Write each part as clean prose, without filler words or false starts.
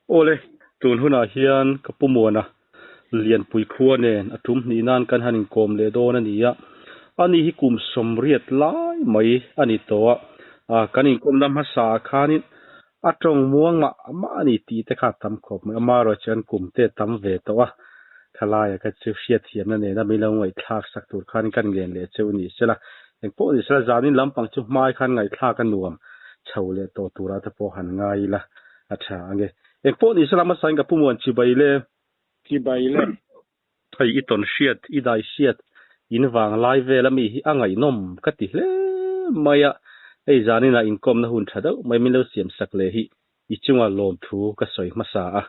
Awle, tun hunah hian ka pu Muana Lianpui khua nen a tum hnih nan kan han inkawm leh dawn a ni a, ani hi kum sawmriat lai mai a ni tawh a, kan inkawmna hmasa ah khanin a tawng muang mah mah a ni tih te kha a tam khawp mai, amaherawhchu an kum te a tam ve tawh a, thalai ah kha chu hriatthiamna nena min lo ngaihthlak sak tur khanin kan ngen leh cheu ni sela, engpawh ni sela zanin lampang chu hmai khan ngaihthlak a nuam chho leh tawh turah te pawh han ngai ila a tha ange. Engpawh ni sela hmasain ka pu Muan chibai le. Chibai le. Hei i tawn hriat, i dai hriat, in vang lai vel ami hi a ngaihnawm ka ti hle mai a, hei zaninah inkawmna hun tha deuh mai min lo siam sak leh hi i chunga lawmthu ka sawi hmasa a.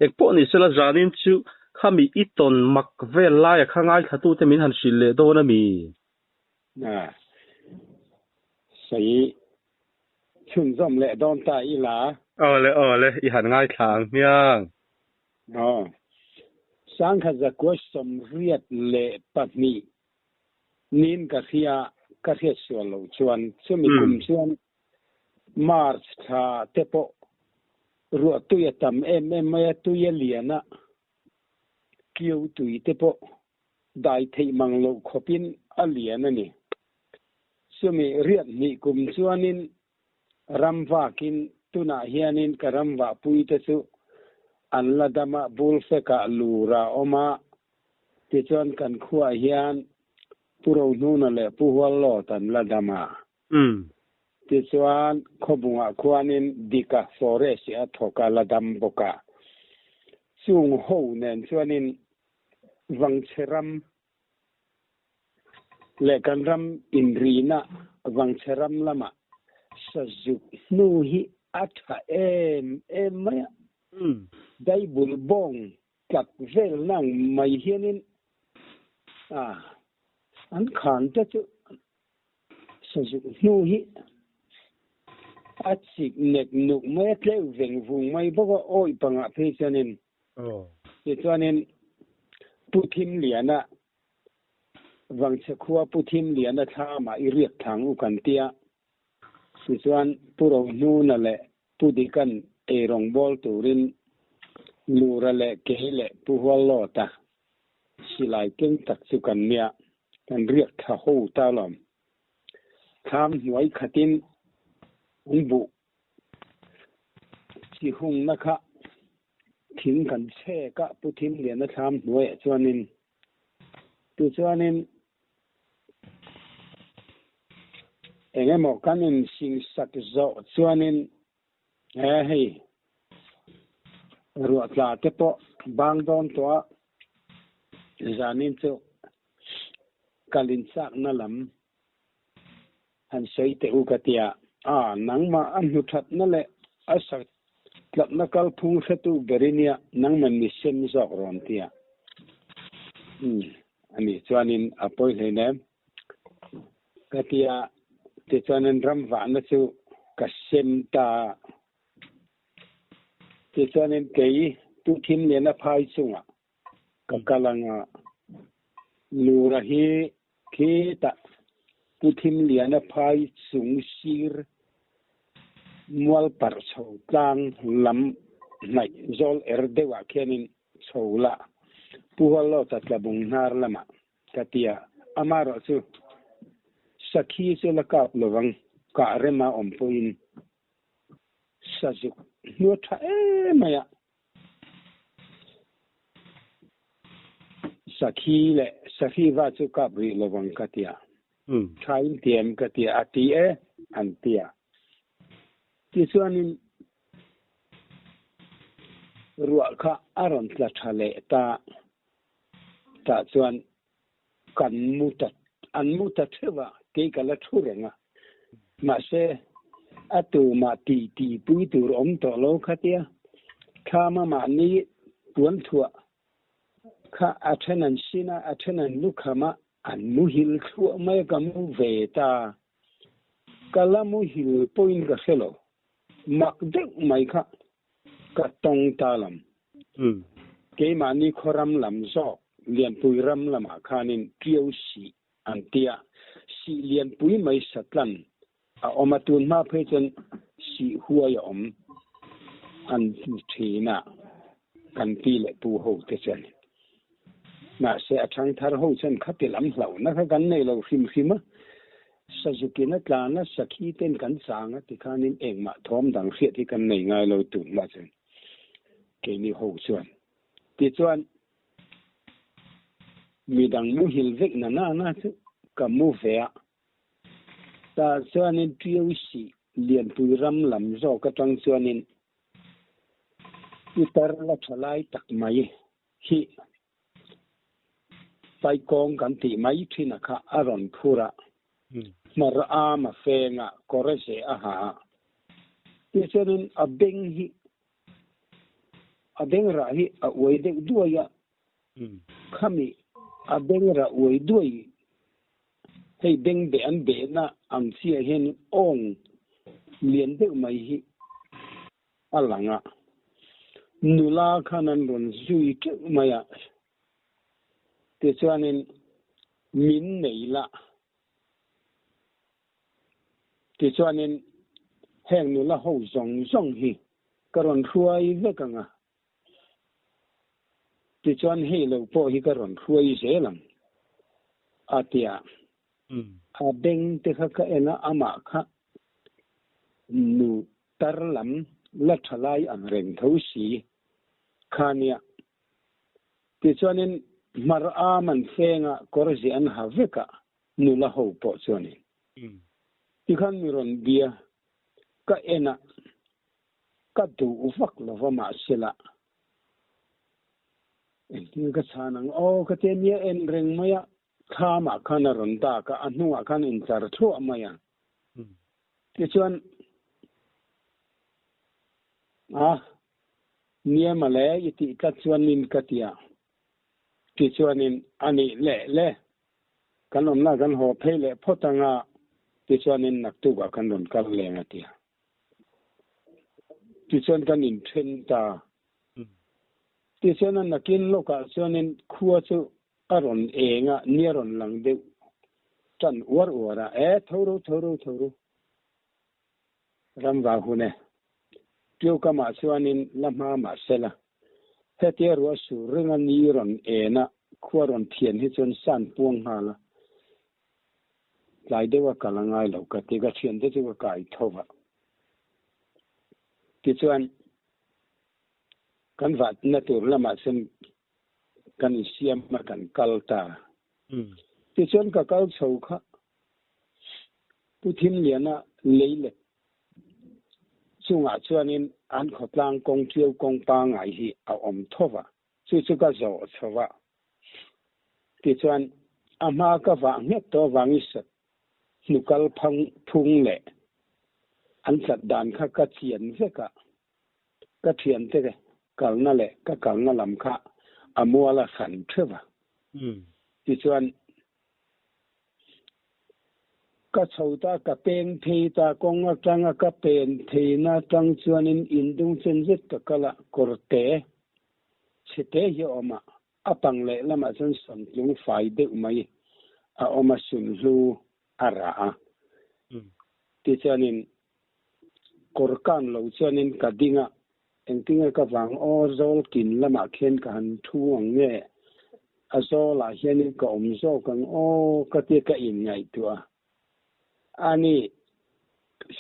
Engpawh ni sela zanin chu khami i tawn mak vel laia kha ngaithlatute min han hrilh leh dawn ami? A sawi chhunzawm leh dawn ta ila. Awle awle, i han ngaithla ang hmiang. Aw. Sangkhat zakua 82 nin ka hria, ka hriat sual loh chuan chumi kum chuan March thla te pawh ruah tui a tam em em mai a, tui a lian a, kiau tui te pawh dai theih mang loh khawpin a lian a ni. Chumi riat hnih kum chuanin ram vakin tunah hianin ka ram vahpui te chu an la dam a, Bulfekah lur a awm a, tichuan kan khuaah hian Pu Rohnuna leh Pu Huallawt an la dam a. Tichuan khawbungah khuanin Dika Forest i a thawk a la dam bawk a. Chung ho nen chuanin Vangchhe ram leh kan ram inrina Vangchhe ram lamah sazuk hnu hi a tha em em mai a. Daibul bawng tlat vel nang mai hianin a an khan te chu sazuk hnu hi a chik nek nuk mai a, tleu veng vung mai bawk a, awih pangah phei chuanin Tichuanin Pu Thimliana, Vangchhe khua Pu Thimliana thlamah i riak thlang u kan ti a. Tichuan Pu Rohnuna leh Pu Dikan eirawng bawl turin Lura leh Kei leh Pu Huallawta silai keng tak chu kan nia, kan riak thla ho ta lawm. Thlam hnuai khatin an buh Chi hungna kha thing kan chhek a, Pu Thimliana thlam hnuaiah chuanin tichuanin eng emaw kan insingsak zawh chuanin he hei ruah tla te pawh bang dawn tawh a, zanin chu kal inchakna lam Han sawi teh u ka ti a. A, nangmah a hnu thatna leh a sa tlatna kalphung hretu ber i nia, nangman mi sem zawk rawn ti a. Umm, a nih chuanin a pawi hlei em? Ka ti a, tichuanin ram vahna chu ka sem ta a. Tichuanin kei tu thim lian a phai chungah Ka kal ang a, Lura hi khitah Pu Thimliana phai chung sir mual parh chho tlang lam hnaih zawl er deuhah khianin chho la, Pu Huallawta tlabung hnar lamah ka ti a, amaherawh chu sakhi chu la kap lovang, kah rema awm pawhin sazuk hnuai tha em mai a. Sakhi leh Sakhiva chu kap rih lovang ka ti a. Tha in ti em ka ti a, a ti e an ti a. Tichuanin ruah kha a rawn tla tha leh ta, tah chuan kan mu ta, an mu ta theuh a, kei ka la thu reng a. Mahse, a tumah ti ti pui tur awm tawh lo kha tia thlama mahni puan thuah kha a then an sin a, a then an lukham a, an muhil thluah mai a, ka mu ve ta. Ka la muhil pawhin ka hre lo. Mak deuh mai kha ka tawng ta lam. Keimahni khawram lam zawk Lianpui ram lamah khanin Ṭiau sih an ti a, sih lianpui mai satlan a awm a, tun hma phei chuan sih huai a awm. An ti thin a, kan pi leh pu ho te chuan. Mahse a thangthar ho chuan khati lam hlauhna kha kan nei lo hrim hrim a, Sazukin a tlan a, sakhi ten kan chang a tikhanin engmah thawm dang hriat hi kan nei ngai lo tunhma chuan keini ho chuan. Tichuan midang muhil vek na na na chu ka mu ve a, Tah chuanin Ṭiau sih lianpui ram lam zawk aṭang chuanin pitar la ṭha lai tak mai hi Paikawng kan tih mai ṭhin a kha a rawn phur a, hmar am a feng a, kawr a zeh a ha a. Tichuanin a beng hi a beng rah hi a uai deuh duai a, khami a beng rah uai duai Hei beng beh an behna ang chiah hian awng lian deuh mai hi a lang a, nula khan an rawn zui teuh mai a, tichuanin min nei la, tichuanin heng nula ho zawng zawng hi ka rawn hruai vek ang a. Tichuan hei lo pawh hi ka rawn hruai zel ang a ti a. A beng te kha ka en a, amah kha nu tar lam la tha lai ang reng tho si kha nia. Tichuanin hmar am an feng a, kawr zeh an ha vek a, nula ho pawh chuanin. Tikhan mi rawn bia ka en a, Ka duh vak lo va mahsela engtin ka chhan ang aw ka ti a nia en reng mai a, thlamah khan a rawn dak a, a hnungah khan a intlar thluah mai a. Tichuan a nia mawle i tih tlat chuanin ka ti a, tichuanin a nih leh le kan awmna kan haw phei leh phawt ang a, tichuanin naktukah kan rawn kal leng a ti a. Tichuan kan inthen ta. Tichuan a nakin lawkah chuanin khua chu a rawn eng a, ni a rawn lang deuh tan uar uar a, E tho ro, tho ro, tho ro. Ramva hun e. Ṭiukamah chuanin la hma mah sela. Hetia ruah sur ringa ni rawn en a, khua rawn thian hi chuan san puang nghal a. Tlai deuh a kal a ngai lo ka ti, ka thiante chu ka kai tho va. Tichuan, kan vatna tur lamah chuan kan insiam a, kan kal ta. Tichuan ka kal chho kha Pu Thimliana lei let chungah chuanin an khawtlang kawng ṭiau kawng pangngai hi a awm tho va. Chu chu ka zawh chho a. Tichuan, a hma ka vah nghet tawh avangin sat hnukal phang phung leh an tlat dan kha ka chian vek a. Ka thiante kalna leh ka kalna lam kha a mual a hran theuh a. Tichuan, Ka chho ta, ka peng phei ta, kawng atanga ka pen pheina atang chuanin indung chen zet ka kal a, kawrte chhete hi a awm a, a pang leh lamah chuan samtlung fai deuh mai a awm a, sunhlu a rah a. Tichuanin kawr kan lo chuanin ka ding a, Engtinge ka vang aw zawl kin lamah khian ka han thu ang nge a zawlah hianin ka awm zawk ang aw ka tia ka inngaihtuah a. Ani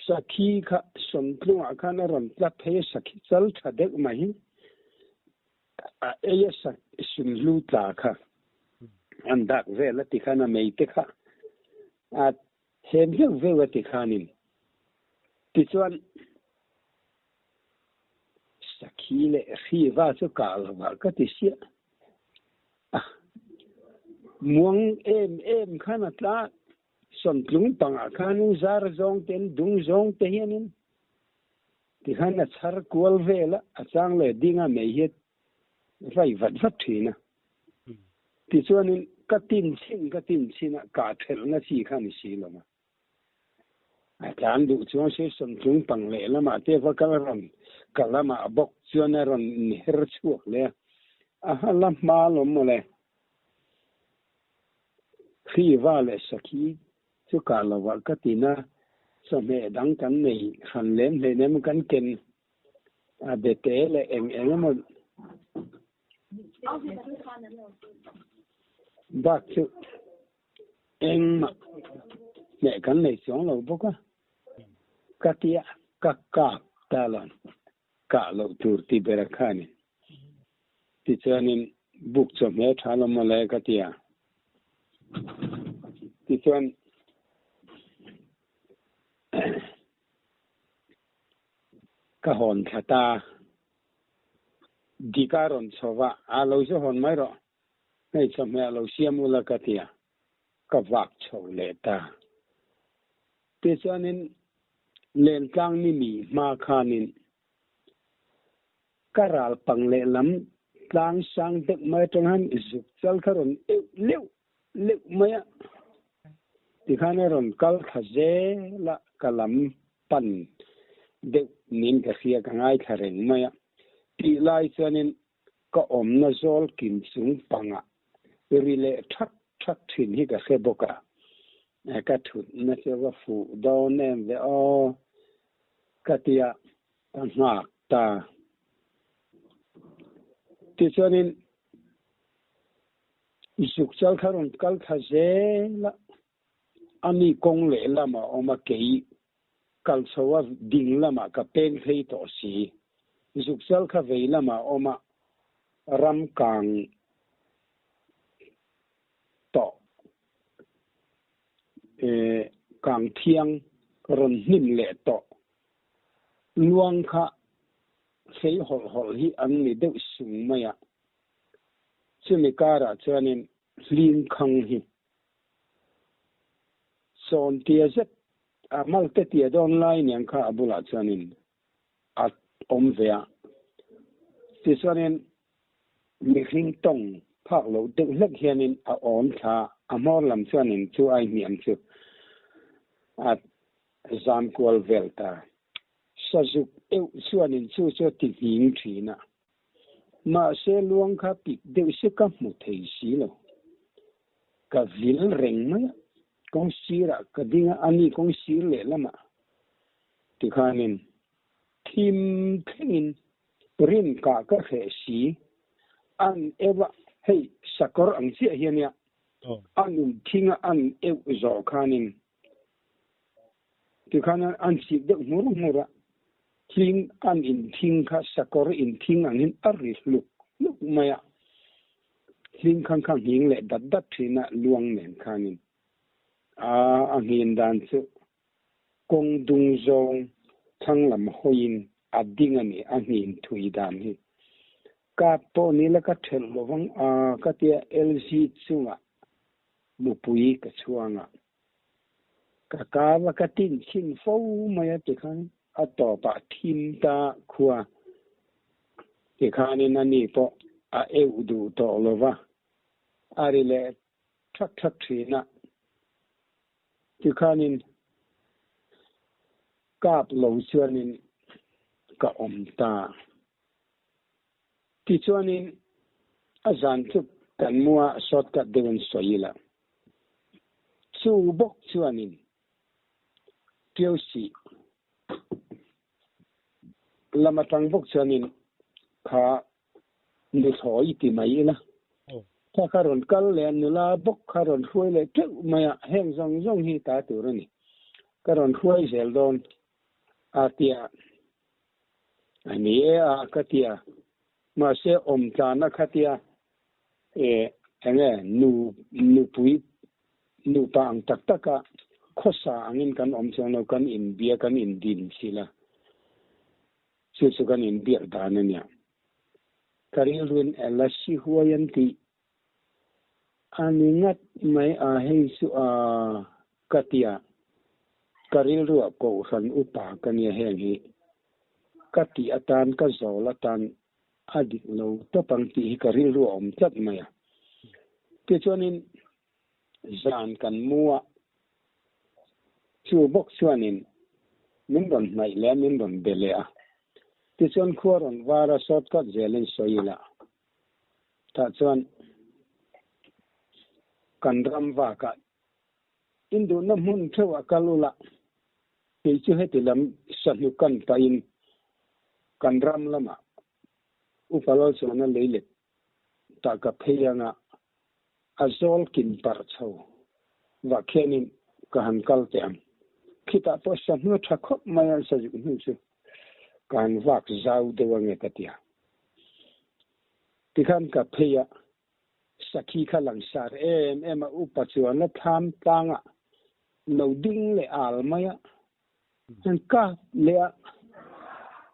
sakhi kha sawmtlungah khan a rawn tla phei a sakhi chal tha deuh mai hi a ei a sak sunhlu tla kha an dak vel a ti khan a mei te kha a hem veuh veuh a ti khanin tichuan Sakhi leh hriva chu kah lo ah ka ti siah a, muang em em khan a tla sawmtlung pangah khanin zar zawng te dung zawng te hianin tikhan a chhar kual vel a, a chang leh ding a mei hi vai vat vat thin a. Tichuanin ka tin chhin ka tin chhin a, kah thelhna chi kha ni si lo a. A tlan duh chuan Sisawmtlung pang leh lamah te va kal rawn ka lamah bawk chuan a rawn inher chhuak leh a, a ha la hma lawm mawle. Hriva leh Sakhi chu kah lovah ka tin a, chawhmeh dang kan nei hran lem hleinem kan ken. A bete leh eng eng emaw bak chu engmah hmeh kan nei chuang lo bawk a, ka tia ka kap ta lo, kah loh tur ti ber a khanin. Tichuanin buk chawhmeh tha lo mawle ka ti a, tichuan Ka hawn thla ta. Dik a rawn chho va, a lo zu hawn mai rawh. Hei chawhmeh a lo siam ula ka ti a, ka vak chho leh ta. Tichuanin Lentlang ni mi hma khanin ka ral pang lehlam tlang sang deuh mai atang hian zuk chal kha rawn euh leuh leuh mai a, tikhan a rawn kal thla zel a, ka lam pan deuh niin ka hria, ka ngaithla reng mai a. Tih lai chuanin ka awmna zawl kim chung pangah ri leh thak thak thin hi ka hre bawk a, ka thutna chu va fuh dawn em ve aw ka tia ka nghak ta. Tichuanin Zuk chal kha rawn kal thla zel a, a mi kawng leh lamah a awm a, kei kal chho a ding lamah ka peng phei tawh si. Zuk chal kha vei lamah a awm a, ram kang tawh kang thiang rawn hnim leh tawh luang kha hlei hawlh hawlh hi an ni deuh sung mai a. Chumi karah chuanin hlim khang hi sawn tia zet a malte tia dawn lai niang kha a bulah chuanin a awm ve a. Tichuanin mihring tawng phak loh deuh hlek hianin a awm thla a, a hmawr lam chuanin chu ai hniam chu a zam kual vel ta. Sazuk euh chuanin chu chu a ti nghing thin a. Mahse luang kha pik deuh se ka hmu thei si lo. Ka vil reng mai a, kawng sirah ka ding a, ani kawng sir lehlamah tikhanin thim thlengin rin kah ka hreh si. An eu a, hei sakawr ang chiah hi ania, a nun thing a an eu zawh khanin Tikhan an chhip deuh hmur hmur a, hling an inthing kha sakawr inthing angin a ri hluk hluk mai a, hling khan kha nghing leh dat dat thin a luang nen khanin a a nghin dan chu kawng dung zawng thlang lam hawiin a ding a ni, a nghin thui dan hi. Kap pawh ni la ka thelh lovang a ka tia LZ chungah mupui ka chhuang a. Ka kar a ka tin chhin fo mai a tikhan a tawpah thim ta khua tikhanin ani pawh a euh duh tawh lo va, a ri leh thak thak thin a. Tikhanin kap lo chuanin ka awm ta. Tichuanin a zan chu kan mua shortcut deuhin sawi ila. Chu bawk chuanin Tiausi lam atang bawk chuanin kha nuthlawi ti mai ila. Kha kha rawn kal leh a, nula bawk kha rawn hruai leh teuh mai a, heng zawng zawng hi ta tur a ni. Ka rawn hruai zel dawn a tia. A ni e a ka tia. Mahse awm tlana kha tia e enge nu nupui nupa ang tak taka khawsa angin kan awm chuang lo kan inbia kan indin si la chu chu kan inbiak dan a nia. Ka rilruin ela si huai an tih a ni ngat mai a hei chu a ka tia ka rilruah kohhran upa ka nia heng hi ka tih atan ka zawl atan a dik lo tawp ang tih hi ka rilru a awm tlat mai a. Tichuanin zan kan mu a, chu bawk chuanin min rawn hnaih leh a, min rawn be leh a. Tichuan khua rawn var a, shortcut zelin sawi ila. Tah chuan kan ram vakah Induhna hmun theuh a kal ula, kei chu heti lam sahnu kan pahin Kan ram lamah Upa Lalchuana lei let tah ka phei anga a zawl kin parh chho vah khianin ka han kal teh ang. Khitah pawh sahnu a tha khawp mai a, sazuk hnu chu ka han vak zau deuh ange ka ti a. Tikhan ka phei a, sakhi kha langsar em em a, upa chuan a thlam tlangah lo ding leh al mai a, an kap leh a,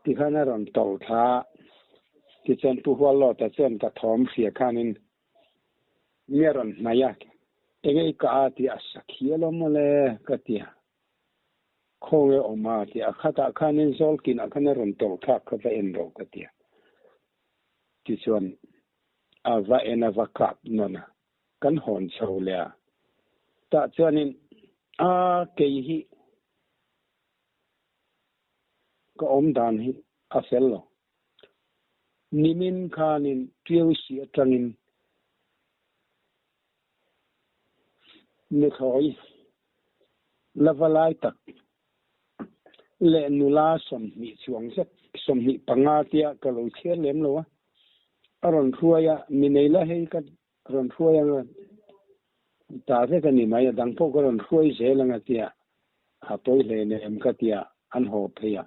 tikhan a rawn to thla a. Tichuan Pu Huallawta chuan ka thawm hria khanin mi a rawn hnaih a, Enge i kah a tih a sakhi alawm mawle ka ti a, Khawnge awm a tih a khatah khanin Zawlkinah khan a rawn tawlh thlak kha va en rawh ka ti a. Tichuan a va en a va kap nawn a, kan hawn chho leh a. Tah chuanin a kei hi ka awm dan hi a fel lo. Nimin khanin Ṭiausi aṭangin nuthlawi la va lai tak leh nula 20 chuang zet, 25 tia ka lo chhiar lem lo a, a rawn hruai a, mi nei la hei ka rawn hruai anga ta vek a ni mai, a dang pawh ka rawn hruai zel anga tia a pawi hle nem ka tia an haw phei a.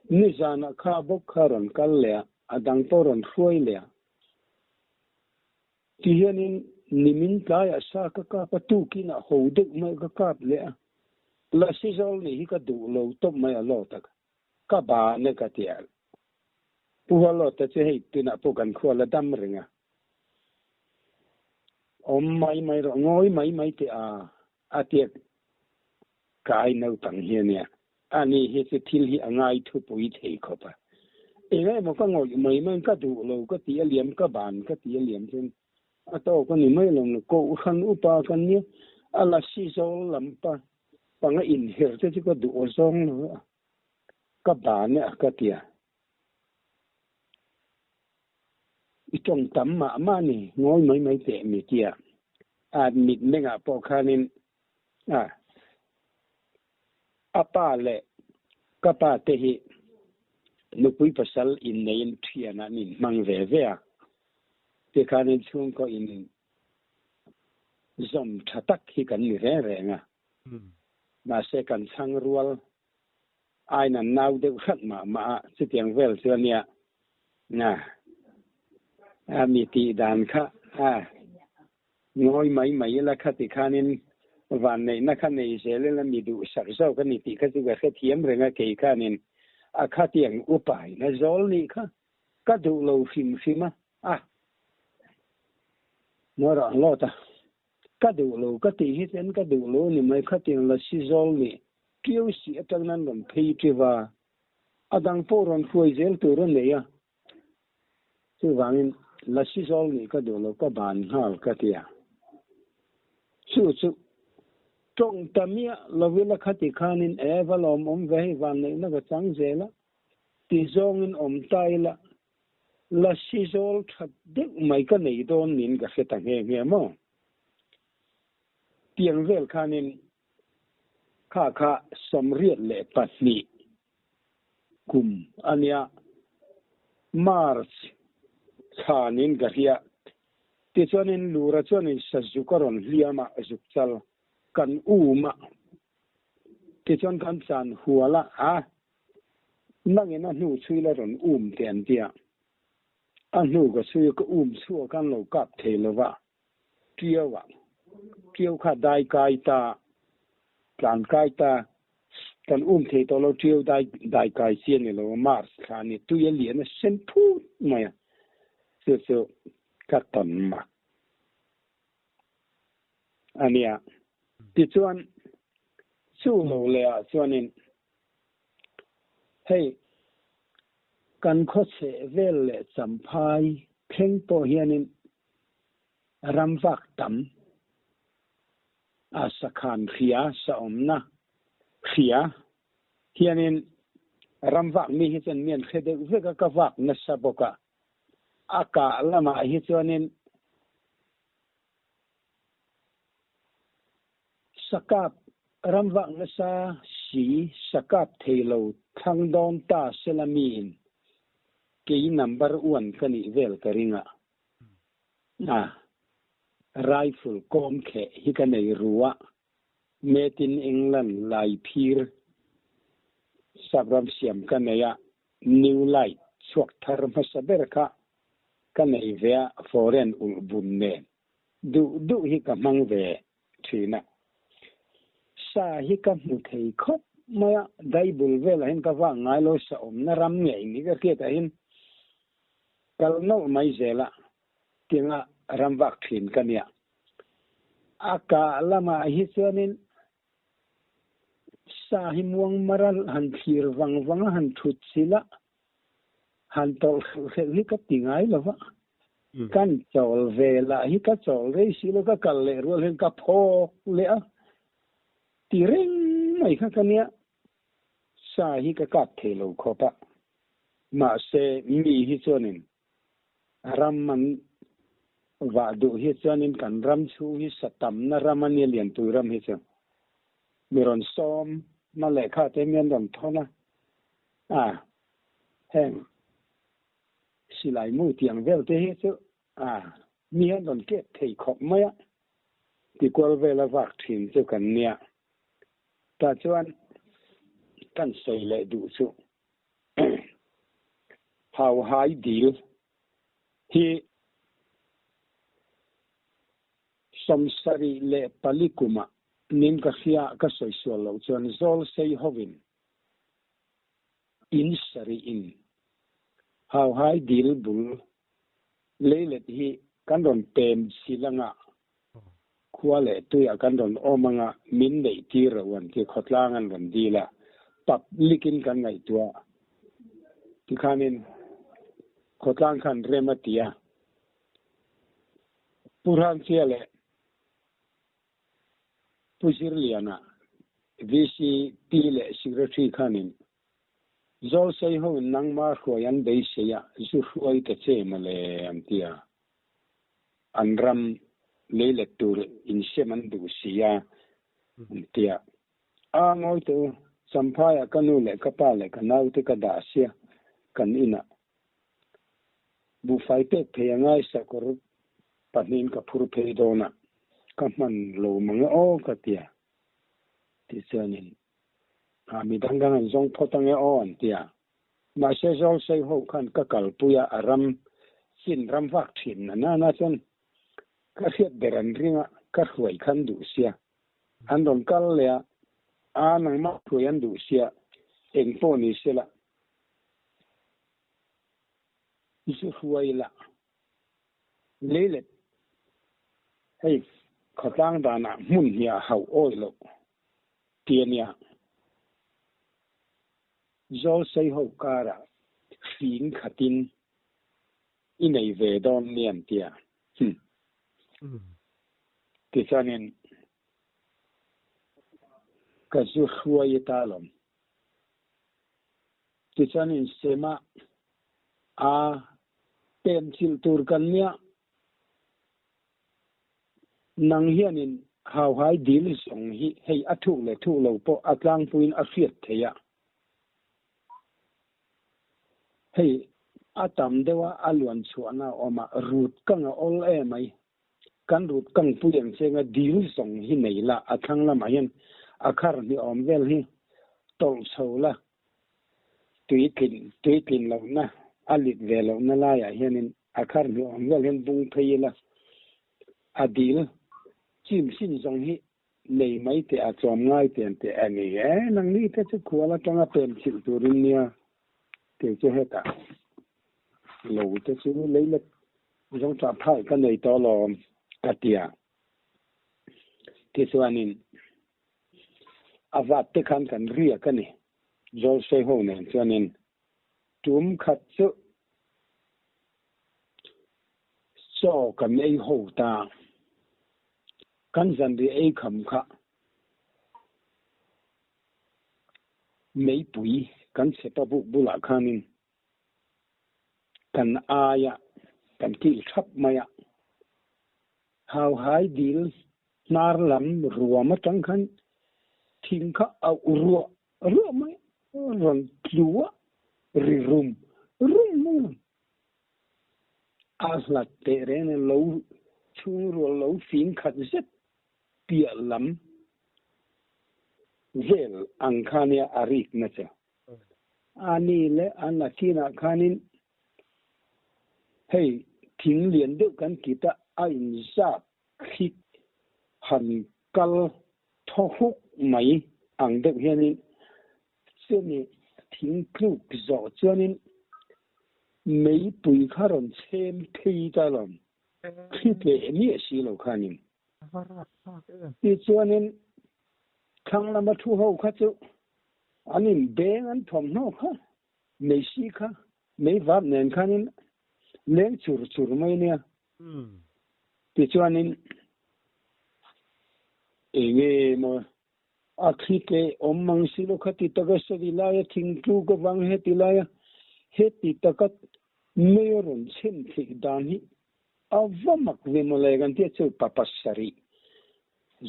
Nizanah kha bawk kha rawn kal leh a, a dang pawh rawn hruai leh a. Ti hianin nimin tlaiah sa ka kap a, tukinah ho deuh mai ka kap leh a, Lasi zawl nih hi ka duh lo tawp mai a law tak, ka ban e ka ti a. Pu Hualawta chu hei tunah pawh kan khua la dam reng a, awm mai mai rawh, ngawi mai mai teh a, a ti a, ka ai naupang hi a nia, ani hi chu thil hi a ngai thupui thei khawp a, eng emaw ka ngawih mai mai ka duh lo ka ti a liam, ka ban ka ti a liam chuan a tawk a ni mai lo, Kohhran upa kan nia, a lasi zawl lam pa panga inher te chu ka duh aw zawng lo a. Ka ban e a ka ti a. I tawng tam mah mah ni, ngawi mai mai teh mi ti a. A mitmengah pawh khanin a a pa leh ka pa te hi nupui pasal inneiin thian an inhmang ve ve a. Tikhanin chhungkaw in zawm tha tak hi kan ni reng reng a. Mahse kan chhang rual Ain an nau deuh hrat mah mah a, chutiang vel chu a nia. Na, a mi tih dan kha a ngawi mai mai ila khati khanin vanneihna kha nei zel ila mi duhsak zawk a ni tih kha chu ka hrethiam reng a, kei khanin a khatiang upain a zawl nih kha ka duh lo hrim hrim a, a ngawi rawh ang lawt a. Ka duh lo ka tih hi chuan ka duh lo a ni mai, khatiang lasi zawl nih ṭiau si aṭang nan rawn phei ṭiv a, a dang pawh rawn hruai zel tur a nei a, chuvangin lasi zawl nih ka duh lo ka ban nghal ka ti a, chu chu ṭawng ta miah lovila khati khanin e va lawmawm ve hei vanneihna ka chang zel a ti zawngin awm ta ila Lasi zawl that deuh mai ka nei dawn niin ka hre ta nghe nghe maw? Tiang vel khanin kha kha 82 kum a nia, March thla niin ka hria. Tichuanin Lura chuanin sazuk a rawn hliam a, zuk chal kan um a, tichuan kan chan hual a, a Nangin a hnu chhui la rawn um teh an ti a, a hnu ka chhui a ka um chhuah khan lo kap thei lo va, Ṭiau ah, Ṭiau kha dai kai ta, tlan kai ta, kan um thei tawh lo, Ṭiau dai dai kai chi a ni lo a, Mars thla a ni, tui a lian a sen phut mai a, chu chu ka tawn mak a nia. Tichuan, chu lo leh ah chuanin Hei, kan khawchheh vel leh champhai thleng pawh hianin ramvak tam a sakhan hria saawmna hria hianin ramvak mi hi chuan mi an hre deuh vek a, ka vak nasa bawk a, a kah lamah hi chuanin Sakap ramvak nasa si sakap thei lo thlang dawn ta sela miin Kei number one ka nih vel ka ring a. A rifle kawm kheh hi ka nei ru a, Made in England lai phir sapram siam ka nei a, New Light chhuak thar hmasa ber kha ka nei ve a, foreign ulh bun nen duh duh hi ka hmang ve thin a. Sa hi ka hmu thei khawp mai a, daibul velah hian ka vang ngai lo, sa awmna ram ngei ni ka hriat ah hian kal nawlh mai zel a, tianga ram vak thin ka nia. A kah lamah hi chuanin sa hi muang mara han thlir vang vang a, han thut chilh a, han tawlh hrelh hrelh hi ka ti ngai lo va. Kan chawl ve lah hi ka chawl rei si lo, ka kal leh rual hian ka phawk leh a, ti reng mai kha ka nia. Sa hi ka kap thei lo khawp a, mahse mi hi chuanin ram an vah duh hi chuanin kan ram chhung hi sa tamna ram a nia Lianpui ram hi chu mi rawn sawm na lehkha te mi an rawn thawn a, a heng silai mu tiang vel te hi chu a mi an rawn kep thei khawp mai a, tikual vela vak thin chu kan nia. Tah chuan kan sawi leh duh chu Hauhai dil hi 74 kumah nin ka hria ka sawi sual loh chuan zawl sei hovin in sarih in Hauhai dil bul leilet hi kan rawn pem chhil anga Khua leh tuiah kan rawn awm anga min neih tir ro an ti, khawtlang an rawn dil a, public in kan ngaihtuah tikhanin khawtlang khan rem a ti a, Pu Hrangchia leh Pu Zirliana VCP leh Secretary khanin Zawlsei ho in nangma hruai an beisei a, zu hruai ta che mawle an ti a. An ram leilet tur insiam an duh si a an ti a. A ngawi teh u, Champhaiah ka nu leh ka pa leh ka naute ka dah sia kan inah. Buhfai pek phei a ngai sakawr pahnihin ka phur phei dawn a, ka hman lo mang e aw ka ti a. Tichuanin a mi dang dang an zawng phawt ange aw an ti a. Mahse Zawlsei ho khan ka kalpui a, a ram chin ram vak thin na nana chuan ka hriat ber an ring a, ka hruai khan duh sia. An rawn kal leh a, a nangmah hruai an duh sia, eng pawh ni sela zu hruai la leilet hei khawtlang danah hmun hniah hauh awi loh ti a nia. Zawlsei ho karah hring khatin i nei ve dawn nia an tia. Hm. Tichuanin ka zu hruai ta alawm. Tichuanin Sema a pem chilh tur kan nia. Nang hianin hauhai dil zawng hi hei a thuk leh thuk lo pawh a tlangpuiin a hriat theih a. Hei a tam deuh a, a luan chhuahna a awm a, rut kang a awl em mai. Kan rut kang pui ang chenga dil zawng hi nei la, a thlang lamah hian a khar hnih awm vel hi tawlh chho la, tuitlin tuitlin lohna a lit ve lohna laiah hianin a khar hnih awm vel hian bung phei ila a dil chim sin zawng hi nei mai teh a tlawm ngai te an ti a ni e nangni te chu khual atanga pem chilh turin nia kei chu hetah lo te chu leilet zawng chah phai ka nei tawh alawm ka ti a tichuanin A vat te khan kan riak a ni. Zawlsei ho nen chuanin tum khat chu chaw kan ei ho ta. Kan zanriah ei kham kha meipui kan chhepa buk bulah khanin kan aia kan kil thap mai a. Hauhai dil hnar lam ruam atang khan thing kha a ruah ruah mai a, rawn tlu a, ri rum rum mai a. A hlat teh reng nen lo chhungrual lo fing khat zet piah lam vel ang kha nia a rik na che. A ni leh a nakinah khanin hei thing lian deuh kan kit a, a inzap thli han kal thaw huk mai ang deuh hianin chumi thing tluk zawh chuanin meipui kha rawn chhem phei ta lawm, thli tleh miah si lo khanin. Tichuanin thlang lama thu ho kha chu an inbeng an thawmhnaw kha meisi kha meivap nen khanin leng chur chur mai nia. Tichuanin enge maw a thli tleh awm mang si lo kha ti taka sawi laia thingtluk avang heti laia heti taka mei a rawn chhem theih dan hi a va mak ve mawle kan tia chu pa pasarih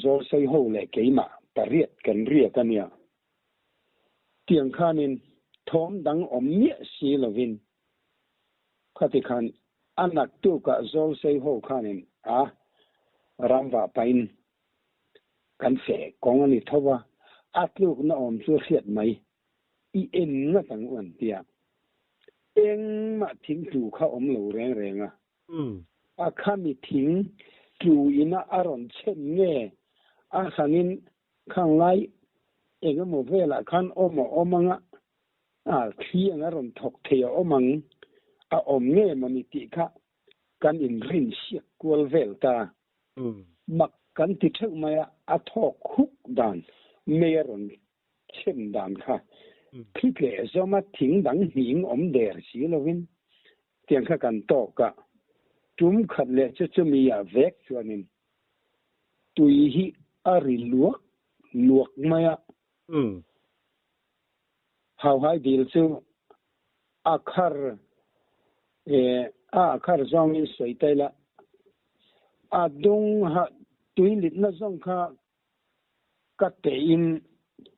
zawl sawi ho leh keimah pariat kan riak a nia. Tiang khanin thawm dang awm miah si lovin Khati khan a naktukah Zawlsei ho khanin a ramvah pahin kan feh kawng a ni tho va, a tlukna awm chu hriat mai i en ngat ang u an ti a. Engmah thing tlu kha awm lo reng reng a. A khami thing tlu ina a rawn chhem nge a hranin khang lai eng emaw velah khan awm a awm anga A thli ang a rawn thawk thei a awm ang, a awm nge mawni tih kha kan inrin siak kual vel ta. Mak kan ti theuh mai a, a thawk huk dan mei a rawn chhem dan kha thli tleh zawma thing dang hning awm der si lovin tiang kha kan tawk a. Tum khat leh chu chumi ah vek chuanin tui hi a ri luak luak mai a. Hauhai dil chu a khar a a khar zawngin sawi ta ila, a dung ha tui litna zawng kha ka tehin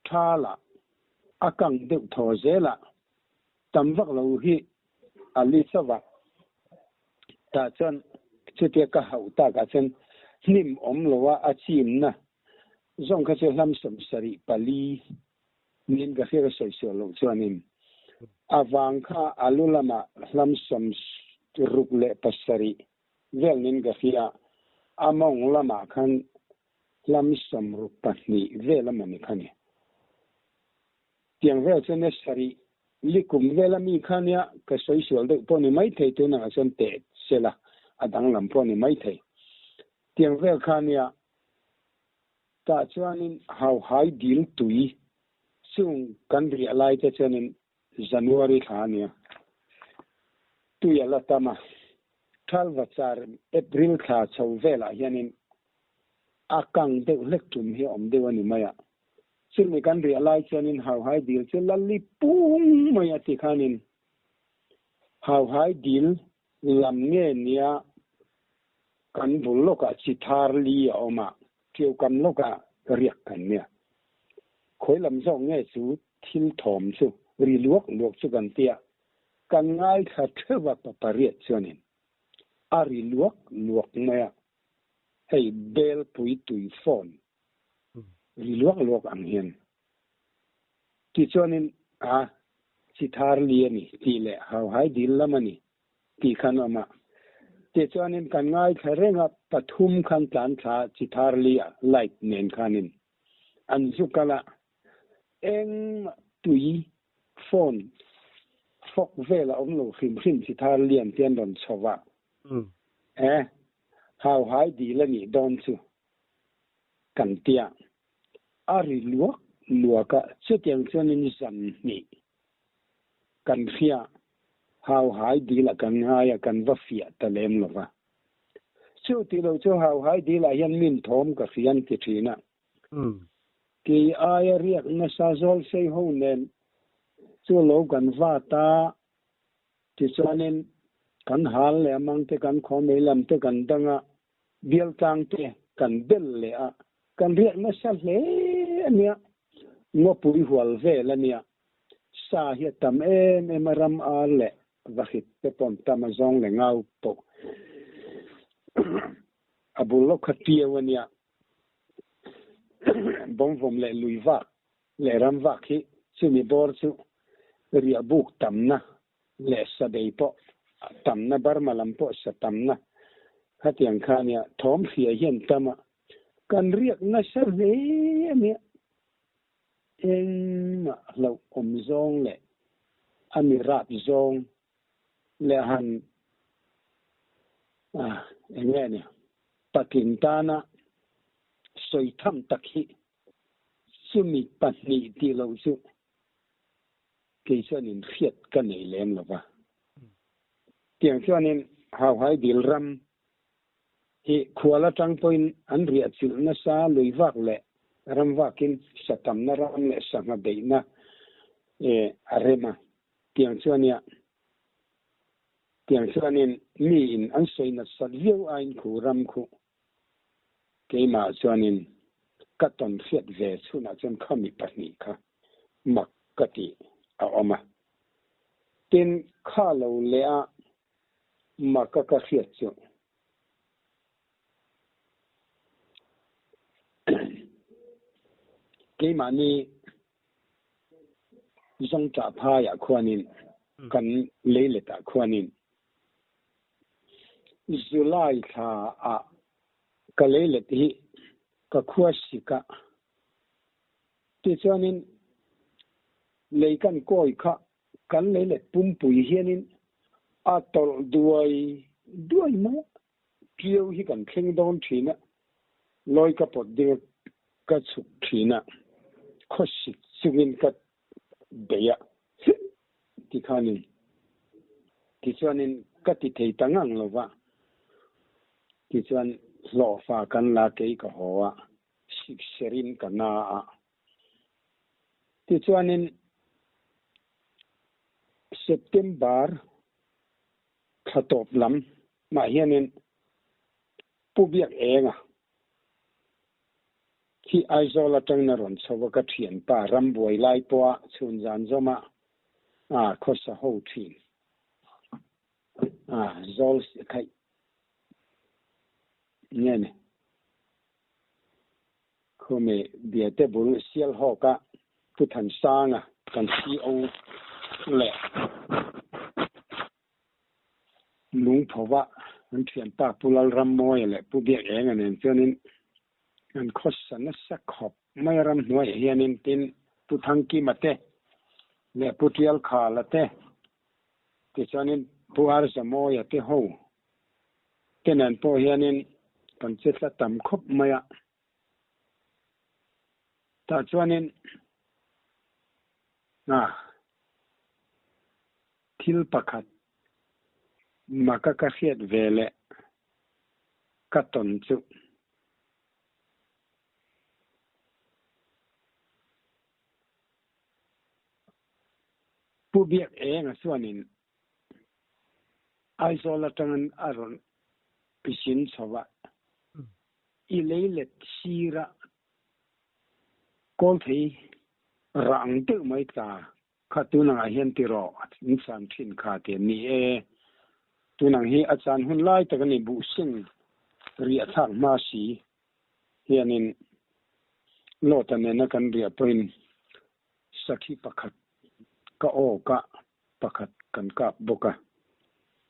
thala a kang deuh thaw zel a, tam vak lo hi a li chauh a. Tah chuan chutia ka hauh takah chuan hnim awm lo a a chimna zawng kha chu hlam 74 Nin ka hriat a sawi sual loh chuanin a vang kha a lu lamah hlam 67 vel nin ka hria, a mawng lamah khan hlam 62 vel a mawni kha ni. Tiang vel chu ne sarih likum vel a mi kha nia ka sawi sual deuh pawh ni maithei tunah chuan teh sela a danglam pawh ni maithei. Tiang vel kha nia Tah chuanin hauhai dil tui chung kan riah lai te chuanin January thla a nia. Tui a la tam a, Thalva char April thla chho velah hianin a kang deuh hlek tum hi a awm deuh a ni mai a. Chumi kan riah lai chuanin hauhai dil chu la li pung mai a ti khanin hauhai dil lam nge nia Kan bul lawkah chi thar li a awm a, ṭiaukam lawkah riak kan nia. Khawi lam zawk nge chu thil thawm chu ri luak luak chu kan tia, kan ngaithla ṭheuh a pa pariat chuanin a ri luak luak mai a, hei belpui tui phone ri luak luak ang hian. Tichuanin a chi thar li a ni tih leh hauhai dil lam a ni tih khan awm a. Tichuanin kan ngaithla reng a, pathum khan tlan thla chi thar li a light nen khanin an zu kal a, engmah tui phone fawk vel a awm lo hrim hrim chi thar lian te an rawn chho va, e hauhai dil a nih dawn chu kan tia a ri luak luak a, chutiang chuanin zan hnih Kan hria, hauhai dil ah kan ngai a, kan va fiah ta lem lo va. Chu tih lo chu hauhai dil ah hian min thawm ka hria an ti thin a. Kei aia riak nasa zawl sei ho nen chu lo kan va ta, tichuanin kan hal leh a mang te kan khaw mei lam te kan dang a, bial tlang te kan bel leh a, kan riak nasa hle a nia, ngawpui hual vel a nia. Sa hi a tam em em a, ram ar leh vahrit te pawh an tam a, zawng leh ngau pawh A bul lawk kha Tiau a nia. Bawngvawm leh lui vak leh ram vak hi chumi bawr chu riah buk tamna leh sabei pawh tamna, Burma lam pawh sa tamna khatiang kha a nia. Thawm hria hian tam a, kan riak nasa hle a nia. Engmah hlauh awm zawng leh a mi rap zawng leh han eng nge ni patling tana sawi tham tak hi chumi pahnih tih loh chu kei chuanin hriat ka nei lem lo va. Tiang chuanin Hauhai dil ram hi khual atang pawhin an riah chilh nasa lui vak leh ram vakin sa tamna ram leh sangha beihna a rem a. Tiang chuan nia, tiang chuanin miin an sawi nasat viau aiin khu ram khu keimah chuanin ka tawn hriat ve chhunah chuan khami pahnih kha mak ka tih a awm a. Tin, kha lo leh a mak a ka hriat chu keimahni Zawngṭah phaiah khuanin kan leiletah khuanin July thla ah ka leilet hi ka khua sik a, tichuanin lei kan kawi kha kan leilet pumpui hianin a tawlh duai duai mai a, Ṭiau hi kan thleng dawn ṭhin a, lawi ka pawt ding a ka chhuk ṭhin a, khawsik chungin ka bei a tikhanin tichuanin ka ti thei ta ngang lo va, tichuan hlawhfa kan la kei ka haw a, sikserin ka na a, tichuanin September Thla tawp lam mah hianin Pu Biak Enga hi Aizawl atangin a rawn chho a, ka thianpa rambuai lai pawha chhun zan zawma khawsa ho thin zawl khaih nge ni Khumi biate bul Sialhawka Pu Thansanga kan CO leh Lungphova an thianpa Pu Lalrammawia leh Pu Biakenga nen chuanin an khawsa nasa khawp mai a ramhnuaiah hianin tin Pu Thangkima te leh Pu Tialkhala te tichuanin Pu Arzamawia te ho te nen pawh hianin kan che tla tam khawp mai a. Tah chuanin thil pakhat maka ka hriat ve leh ka tawn chu. Pu Biak Enga chuanin Aizawl atangin a rawn zin chho a, i lei let sira kawl thei rang deuh mai tla kha tunangah hian ti rawh in chan thin kha ti a ni e. Tunang hi a chan hun lai tak a ni buh sing riah thlak hma si hianin Lawta nena kan riah pawhin sakhi pakhat ka aw ka pakhat kan kap bawk a,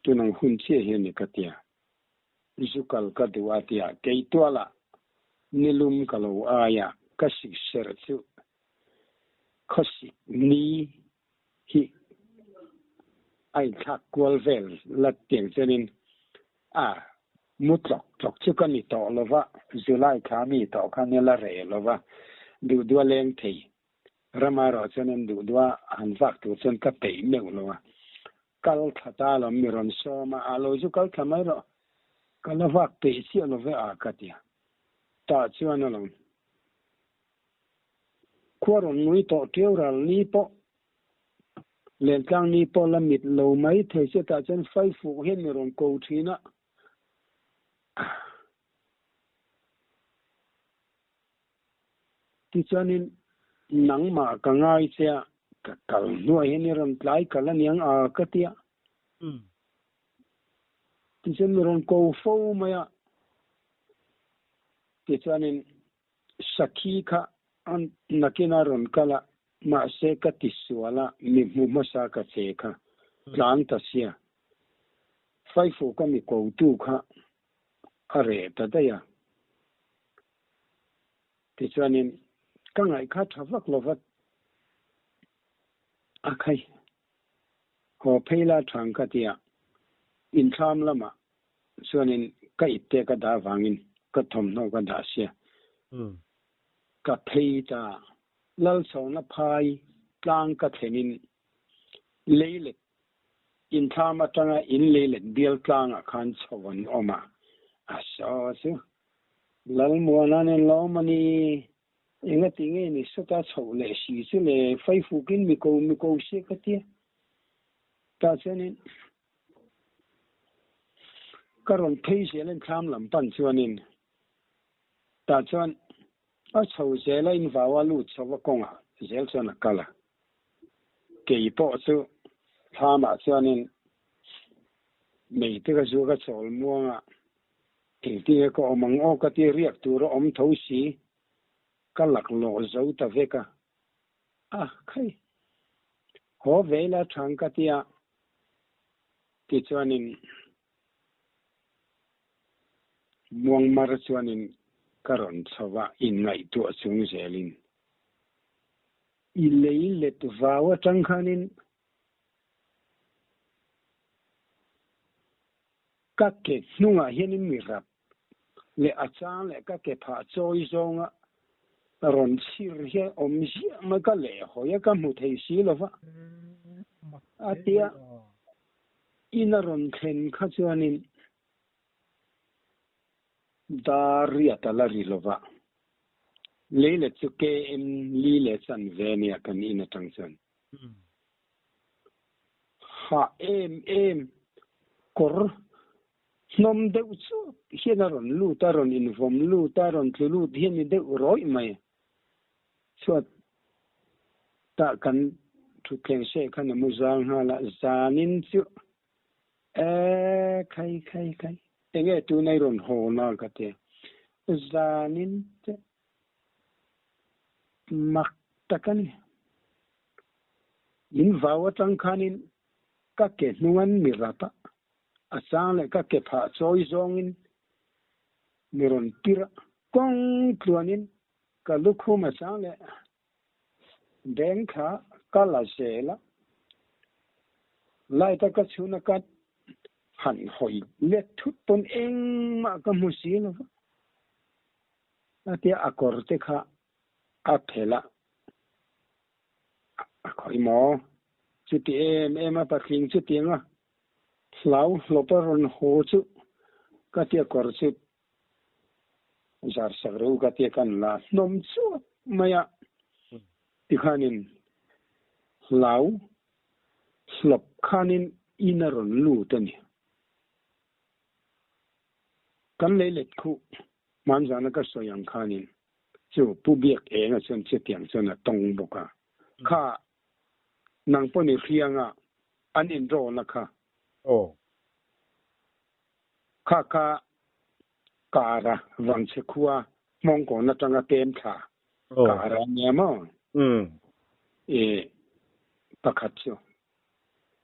tunang hun chiah hian ni ka tia. Zu kal ka duh a tia kei tualah nilum ka lo ai a, ka sik serh chu khawsik ni hi a inthlak kual vel la tiang chuanin a mu tlawk tlawk chu ka ni tawh lo va, July thla mi tawh kha ni la reh lo va, duh duh a leng thei. Rama erawh chuan an duh duh a, han vak tur chuan ka peih meuh lo a. Kal thla ta lo, mi rawn sawm a, a lo zu kal thla mai rawh, ka la vak peih chiah lo ve a ka ti a. Tah chuan a lo khua rawn ngui tawh ṭiau ral ni pawh, lentlang ni pawh la mit lo mai thei se tah chuan faifuh hian mi rawn ko ṭhin a. Tichuanin nangmah ka ngai che a, ka kal hnuai hian i rawn tlai kal a niang a ka ti a. Tichuan mi rawn ko fo mai a. Tichuanin sakhi kha an nakin a rawn kal a, mahse ka ti sual a, mi hmu hmasa ka che kha tlan ta sia. Faifuka mi kotu kha a reh ta daih a. Tichuanin ka ngaih kha tha vak lo va a khai. Haw phei la thang ka tia inthlam lamah chuanin ka ipte ka dah vangin ka thawmhnaw ka dah sia. Ka phei ta Lalchhawna phai tlang ka thlenin leilet inthlam atanga in leilet bial tlangah khan chho an awm a, a saw chu Lalmuana'n en lo awm a ni. Engati nge ni sawta chhoh leh si chu le faifukin mi ko mi ko sia ka tia. Tah chuanin ka rawn phei zel a inthlam lam pan chuanin tah chuan a chho zel a invau a lut chho a kawngah zel chuan a kal a. Kei pawh chu thlamah chuanin mei te ka zu ka chawl muang a. Engtinge ka awm ang aw ka ti riak tur a awm tho si, ka laklawh zo ta vek a. A khai! Haw ve ila thang ka tia tichuanin Muangmar chuanin ka rawn chho va inngaihtuah chung zelin i lei let vau atang khanin Ka ke hnungah hianin mi rap leh a chang leh ka ke phah chawi zawnga rawn chhir hian awm ziah mai ka lehhawi a, ka hmu thei si lo va. A tia in a rawn thlen kha chuanin dar riat a la ri lo va, lei let chu KM li leh chan ve nia kan in atang chuan. Hah em em kawr hnawm deuh chuap hian a rawn lut a, rawn invawm lut a, rawn tlu lut hian ni deuh rawih mai. Chhuat tah kan thutthleng seh khan a mu zal nghal a, zanin chu e khai khai khai enge tuna i rawn haw na ka ti a, zanin te mak tak a ni. In vau atang khanin ka ke hnungan mi rap a, a chang leh ka ke phah chawi zawngin mi rawn tir a, kawng tluanin ka lukhum a chang leh beng kha ka la zel a, light a ka chhun a ka han hawi let thut pawn engmah ka hmu si lo va, a tia a kawr te kha a phelh a, a khawi maw? Chuti em em a patling chutiang a hlau hlawp a rawn haw chu ka tia kawr chu zar sak reuh ka tia kan la hnawm chuap mai a, tikhanin hlau hlawp khanin in a rawn lut a ni. Kan lei let khuh hmanzana ka sawi ang khanin chu Pu Biak Enga chuan chutiang chuan a tawng bawk a, kha nang pawh ni hrianga an inrawlna kha. Aw. Kha kha kara Vangchhe khua Hmawngkawn atanga pem thla kara a nia maw? E pakhat chu.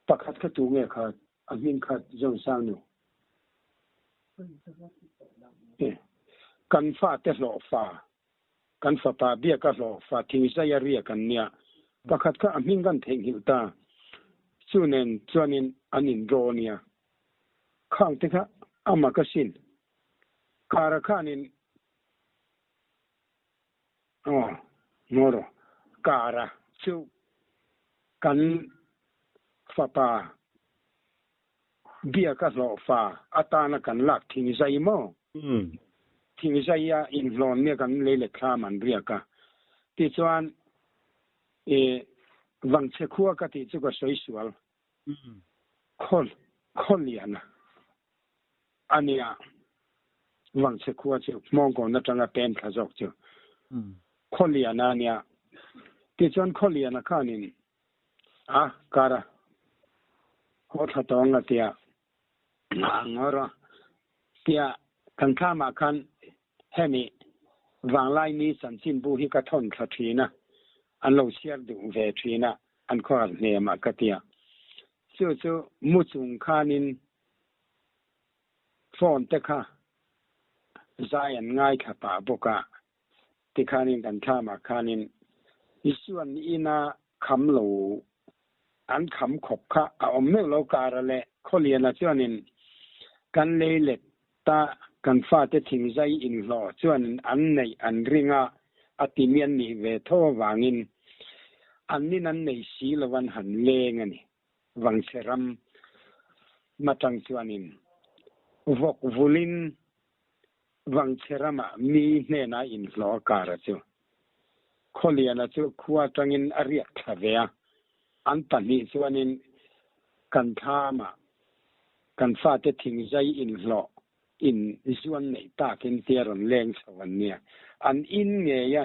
Pakhat kha tu nge kha a hming kha Zosangnu? Kan fate hlawhfa, kan fapa biaka hlawhfa thingzai a riak an nia. Pakhat kha a hming kan theihnghilh ta. Chu nen chuanin an inraw nia. Khang te kha ama ka sin. Kara khanin aw ngaw rawh. Kara chu kan fapa Biaka hlawhfa atana kan lak thingzai maw? Thingzaia inhlawn nia kan lei leh thlam an riak a. Tichuan, i Vangchhe khua ka tih chu ka sawi sual. Khaw, khaw lian a nia. Vangchhe khua chu Hmawngkawn atanga pem thla zawk chu. Khaw lian a nia. Tichuan khaw liana khanin A kar a, haw thla tawng a tia, a ngawr a tia kan thlamah khan hemi Vanglaini chanchinbu hi ka thawn thla thin a, an lo chhiar duh ve thin a, an khawhar hnem a ka tia. Chu chu mu chung khanin phone te kha zai an ngaithla pah bawk a, tikhanin kan thlamah khanin Isuan ina kham lo an kham khawp kha a awm meuh lo kara leh Khawliana chuanin kan lei let ta kan fate thingzai inhlawh chuanin an neih an ring a, a ti mi an nih ve tho avangin annin an nei si lo an han leng a ni. Vangchhe ram matang chuanin vawk vulin Vangchhe ramah mi hnenah inhlawh a kar a chu. Khawliana chu khua atangin a riak thla ve a, an pahnih chuanin kan thlamah kan fate thingzai inhlawh in zuan neih takin tia rawn leng chho an nia. An in ngei a,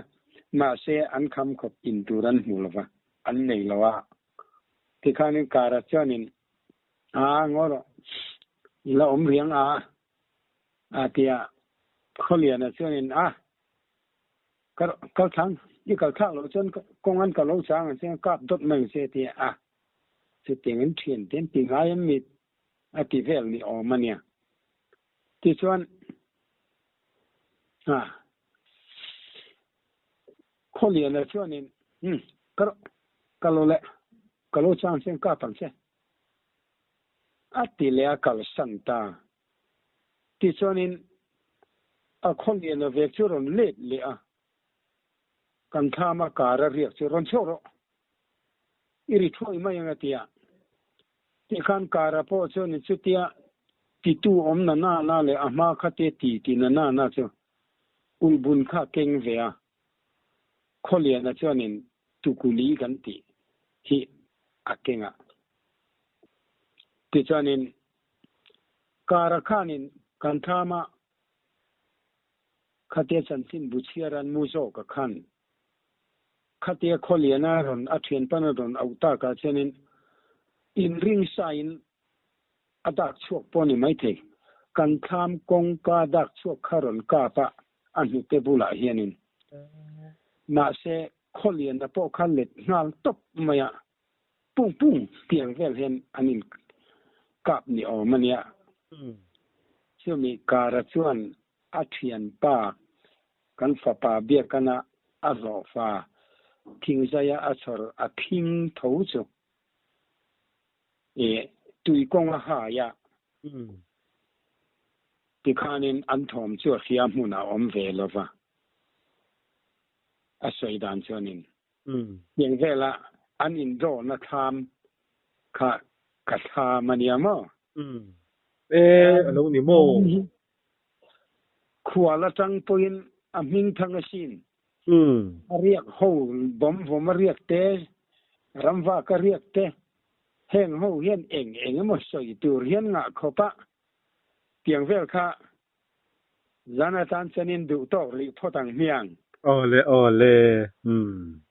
mahse an kham khawp in tur an hmu lova, an nei lo a. Tikhanin kara chuanin a ngaw rawh, i la awm riang a, a ti a. Khawliana chuanin a, Ka kal thlang, i kal thlak loh chuan kawng an ka lo chang ang che, kap dawt mai ang che a ti a. Chutiang in thian te an ti ngai em mi a ti vel ni awm a nia. Tichuan a, Khawliana chuanin, Umm, ka ka lo leh, ka lo chang che, kap ang che a ti leh a kalsan ta. Tichuanin a khawliana vek chu rawn let leh a, kan thlama kar a riak chu rawn chhuak rawh, i ri thuai mai ang a ti a. Tikhan kara pawh chuanin chutia titu awm na na na leh a hma kha te ti ti na na na chu ulhbun kha a keng ve a, khawliana chuanin tukuli kan tih hi a keng a. Tichuanin Kara khanin kan thlama khatia chanchin bu chhiar an mu zawk a khan khatia khawliana rawn a thianpan a rawn auh takah chuanin inring sain a dak chhuak pawh a ni maithei. Kan thlam kawngka dak chhuak kha rawn kap a, a hnute bulah hianin. Mahse khawliana pawh kha let nghal tawp mai a, Pung pung tiang vel hian an in kap ni awm a nia. Chumi kara chuan a thianpa kan fapa biakana a hlawhfa thingzaia a chhawr a phing tho chu i tuikawng a hai a. Tikhanin an thawm chu a hria hmunah a awm ve lova a sawi dan chuanin. Tiang vela an indawhna thlam kha ka thlam a nia maw? E, a lo ni maw? Khual atang pawhin a hming thang asin. A riak ho bawm vawm a riak te, ramvak a riak te, heng ho hian eng eng emaw sawi tur hian ngah khawp a, tiang vel kha Zan atan chuanin duh tawk rih phawt ang hmiang. Awle awle umm.